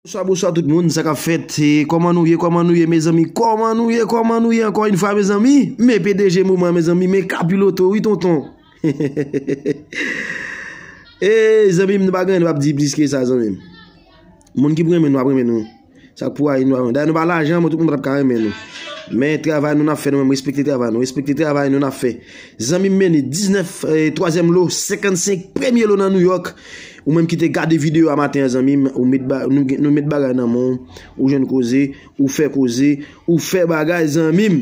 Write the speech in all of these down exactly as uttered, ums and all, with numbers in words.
Bonswa, bonswa tout moun, sa k ap fèt? E, kòman nou ye, kòman nou ye, mezanmi? Kòman nou ye, kòman nou ye ankò yon fwa, mezanmi? Men P D G moman, mezanmi, men Kapiloto, wi, tonton. E, zanmi m, nou pa gen anyen nou ap di plis ke sa, zanmi m. Moun ki pou renmen nou, ap renmen nou. Sa k pou rayi nou, ap renmen nou. Dayè, nou pa lajan, men tout moun pa t ap ka renmen nou. Men travay nou n ap fè, nou menm, respekte travay nou. Respekte travay nou n ap fè. Zanmi m, Meni, diznèf, eh, twazyèm lo, senkannsenk, premye lo nan New York. Ou menm ki te gade videyo a maten an, zanmi m, ou met ba, nou, gen- nou met bagay nan men w, ou jwenn koze, ou fè koze, ou fè bagay, zanmi m.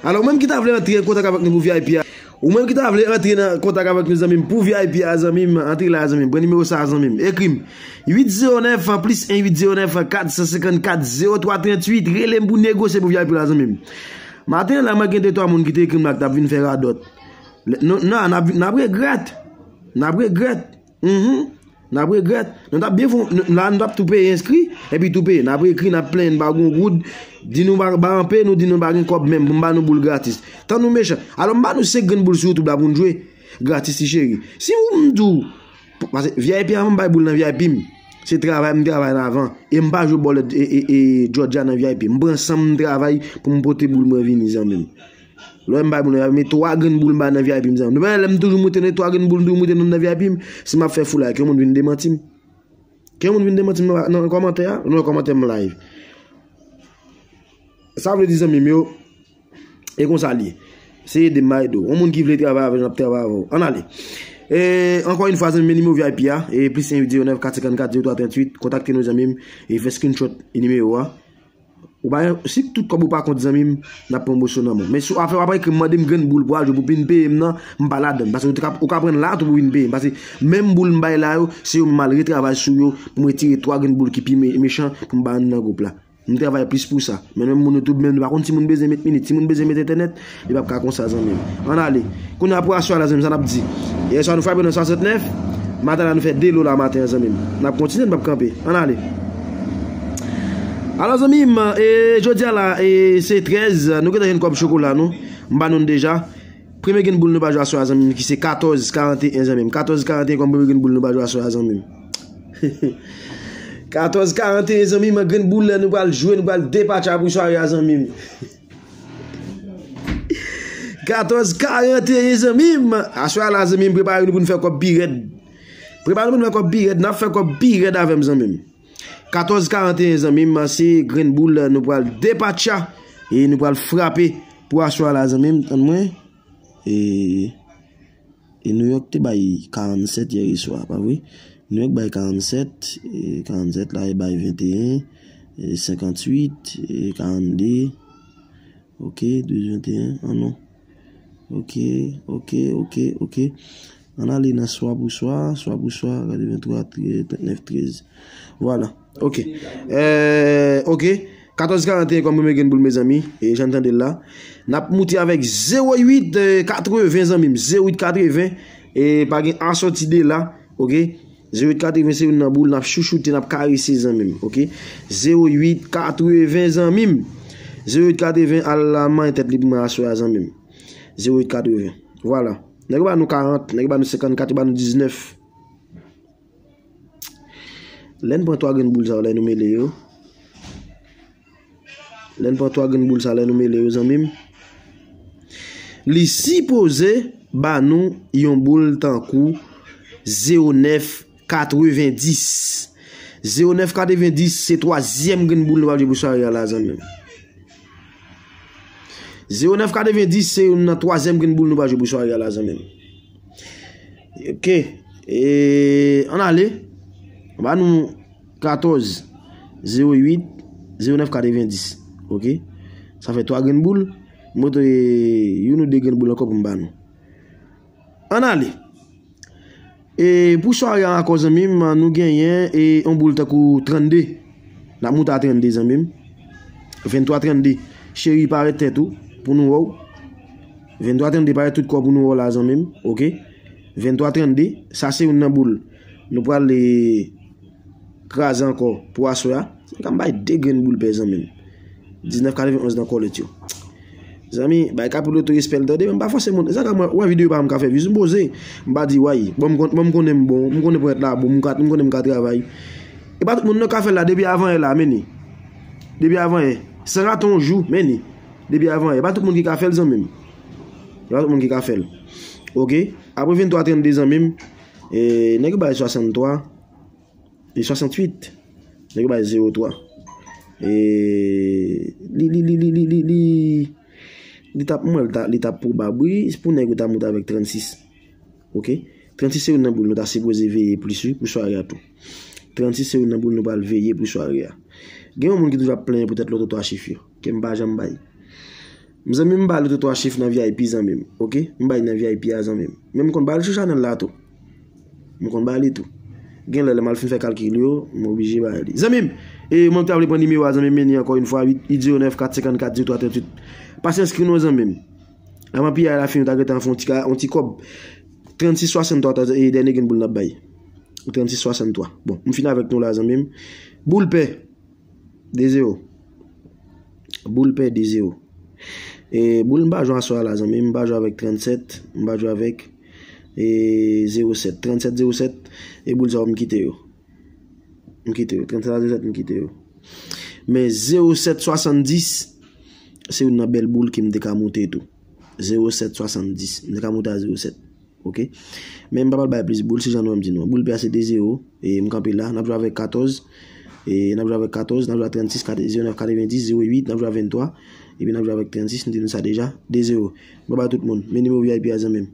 Alò, ou menm ki ta vle antre an kontak avèk nou pou V I P a, ou menm ki ta vle antre nan kontak avèk nou, zanmi m, pou V I P a, zanmi m, antre la, zanmi m. Pran nimewo sa a, zanmi m. Ekri m. Uit zewo nèf plis en, uit zewo nèf kat san senkannkat zewo twa tranntuit. Rele m pou negosye pou V I P la, zanmi m. Maten an la, mwen gen de twa moun ki te ekri m la, ki t ap vin fè radòt. Lè- Non, non, n ap, n ap regrèt. N ap regrèt. Mhm. N ap regrèt. Nou t ap byen fon, n- la, nou t ap tou peye enskri, epi tou peye. N ap ekri, n ap plenyen, n pa gon goud. Di nou ba, ba anpe, nou di nou pa gen kòb menm pou m ba nou boul gratis. Tan nou mechan. Alò, m ba nou senk grenn boul sou YouTube la pou n jwe. Gratis, ti cheri. Si ou m di w, paske V I P a, m bay boul nan V I P m. Se travay m travay la avan. E m pa jwe bòlèt e, e, e, Georgia nan V I P. M pran san m, m travay pou m pote boul mwen vini, zanmi m. Lè m bay boul nan V I P, men twa grenn boul m bay nan V I P m, zanmi. Nou wè, lè m toujou moute nan twa grenn boul, m toujou moute nan V I P m. Si m ap fè foulay, ke yon moun vin demanti m. Ke yon moun vin demanti m nan, nan kòmantè a, nan kòmantè m live. Sa vle di, zanmi m yo, e konsa l ye. Se ede m, m a ede w. Yon moun ki vle travay avè m, l ap travay avè w. Ann ale. E, ankò yon fwa, zanmi m, nimewo V I P a, e plis en uit zewo nèf kat senkannkat zewo twa tranntuit, kontakte nou, zanmi m, e fè screenshot e nimewo a. Ou pa, si tout kòb ou pa kont, zanmi m, n ap pran moso nan men w. Men si w ap fè, w ap ekri m, mande m grenn boul pou al jwe pou vin peye m nan, m pa ladan l. Paske ou te ka, ou ka pran l la tou pou vin peye m. Paske menm boul m bay la yo, se yo menm m al retravay sou yo pou m retire twa grenn boul ki pi me- mechan pou m ba youn nan gwoup la. M travay plis pou sa. Men menm moun yo tou, menm nou pa konn si moun bezwen met minit, si moun bezwen met entènèt, li p ap ka konsa, zanmi m. Ann ale. Kounye a pou aswè a la, zanmi m, sa n ap di? Yè swa nou frape nan swasantnèf, maten la nou fè de lo la maten an, zanmi m. N ap kontinye, n p ap kanpe. Ann ale. Alò, zanmi m, e, jodi a la, e, se trèz, nou gentan jwenn kòb chokola nou. M ba nou l deja. Premye grenn boul nou pa jwe aswè a, zanmi m, ki se katòz karanteyen, zanmi m. Katòz karanteyen kòm premye grenn boul nou pa jwe aswè a, zanmi m. Katòz karanteyen, zanmi m, grenn boul la nou pral jwe, nou pral depatcha pou sware a, zanmi m. Katòz karanteyen, zanmi m. Aswè a la, zanmi m, prepare nou pou n fè kòb pi rèd. Prepare nou pou n fè kòb pi rèd, n ap fè kòb pi rèd avè m, zanmi m. Katòz karanteyen, zanmi m, se grenn boul la nou pral depatcha e nou pral frape pou aswè a la, zanmi m, tann mwen. E, e New York te bay karannsèt yè swa, pa vre? New York bay karannsèt, e karannsèt la, e bay venteyen, e senkantuit, e karannde. Ok, douz venteyen, an non. Ok, ok, ok, ok. Ann ale nan swa pou swa, swa pou swa, katrevenntwa, trannèf, trèz. Vwala. Ok. Eh, ok. Katòz karanteyen kòm premye grenn boul, mezanmi. E jan n tande l la. N ap moute avèk zewo uit, eh, katreven, zanmi m. Zewo uit katreven. E pa gen asòti de la. Ok. Zewo uit katreven se youn nan boul n ap chouchoute, n ap karese, zanmi m. Ok. Zewo uit katreven, zanmi m. Zewo uit katreven, al la manyen tèt li pou mwen aswè a, zanmi m. Zewo uit katreven. Vwala. Nèg yo ba nou karant, nèg yo ba nou senkannkat, yo ba nou diznèf. Lè n pran twa grenn boul sa yo, lè nou mele yo. Lè n pran twa grenn boul sa, lè nou mele yo, zanmi m. Li sipoze ba nou yon boul tankou zewo nèf katrevendis. Zewo nèf katrevendis se twazyèm grenn boul nou pral jwe pou sware a la, zanmi m. Zewo nèf katrevendis se youn nan twazyèm grenn boul nou pral jwe pou sware a la, zanmi m. Ok. E, ann ale. Ba nou katòz, zewo uit, zewo nèf katrevendis. Ok. Sa fè twa grenn boul. Mwen te youn ou de grenn boul ankò pou m ba nou. Ann ale. E pou sware a ankò, zanmi m, nou genyen e yon boul tankou trannde. N ap moute a trannde, zanmi m. Venntwa trannde. Cheri, parèt tèt ou pou nou wè w. Venntwa trannde, parèt tout kò w pou nou wè w la, zanmi m. Ok. Venntwa trannde. Sa se youn nan boul nou pral, e, kraze ankò pou aswè a. Se ka m bay de grenn boul pè, zanmi m. Diznèf katrevenonz nan kòlèt yo. Zanmi, bay Kapiloto respè l, tande, men m pa fòse moun. Sa ka mwen, wè videyo pa m ka fè views, m poze. M pa di, way, bon, m kon- bon, m konnen m bon, m konnen ponyèt la bon, m ka- m konnen m ka travay. E pa tout moun nan ka fè l la depi avan yè la, men ni. Depi avan yè. San rate yon jou, men ni. Depi avan yè. E pa tout moun ki ka fè l, zanmi m. E pa tout moun ki ka fè l. Oke? Apre venntwa trannde, zanmi m, e, nèg yo bay swasanntwa e swasanntuit. Nèg yo bay zewo twa. E, li, li, li, li, li, li, li, li t ap, mwen, li t ap, li t ap pwobab, wi, pou nèg yo ta monte avèk trannsis. Oke? Trannsis se youn nan boul nou ta sipoze veye plis, wi, pou sware a tou. Trannsis se youn nan boul nou pral veye pou sware a. Gen yon moun ki toujou ap plenyen poutèt loto twa chif yo, ke m pa janm bay. Zanmi m, m bay loto twa chif nan V I P, zanmi m. Oke? M bay nan V I P a, zanmi m. Men m konn bay l sou chanèl la tou. M konn bay li tou. Gen lè, lè m al fin fè kalkil yo, m oblije bay li. Zanmi m, e mwen ki ta vle pran nimewo a, zanmi m, men ni ankò yon fwa, uit zewo nèf kat senkannkat zewo twa tranntuit. Pase enskri nou, zanmi m. Avan piyay la fini, ou ta gentan fè yon ti ka, yon ti kòb. Trannsis swasanntwa, ta, e dènye grenn boul n ap bay. Trannsis swasanntwa. Bon, m fin avèk nou la, zanmi m. Boul pè, de zewo. Boul pè, de zewo. E boul m pa jwe aswè a la, zanmi m, m pa jwe avèk trannsèt, m pa jwe avèk, e, zewo sèt. Trannsèt, zewo sèt, e boul sa yo m kite yo. M kite yo. Trannsèt a zewo sèt, m kite yo. Men zewo sèt swasanndis, se youn nan bèl boul ke m te ka moute tou. Zewo sèt swasanndis. M te ka moute a zewo sèt. Oke? Men m pa pral bay plis boul, se jan nou wè m di nou. Boul pè a se de zewo. E m kanpe la. N ap jwe avèk katòz. E n ap jwe avèk katòz, n ap jwe ak trannsis, kat, zewo nèf, katrevendis, zewo uit, n ap jwe ak venntwa. Epi n ap jwe avèk trannsis, m di nou sa deja. De zewo. M pa bay tout moun. Men nimewo V I P a, zanmi m.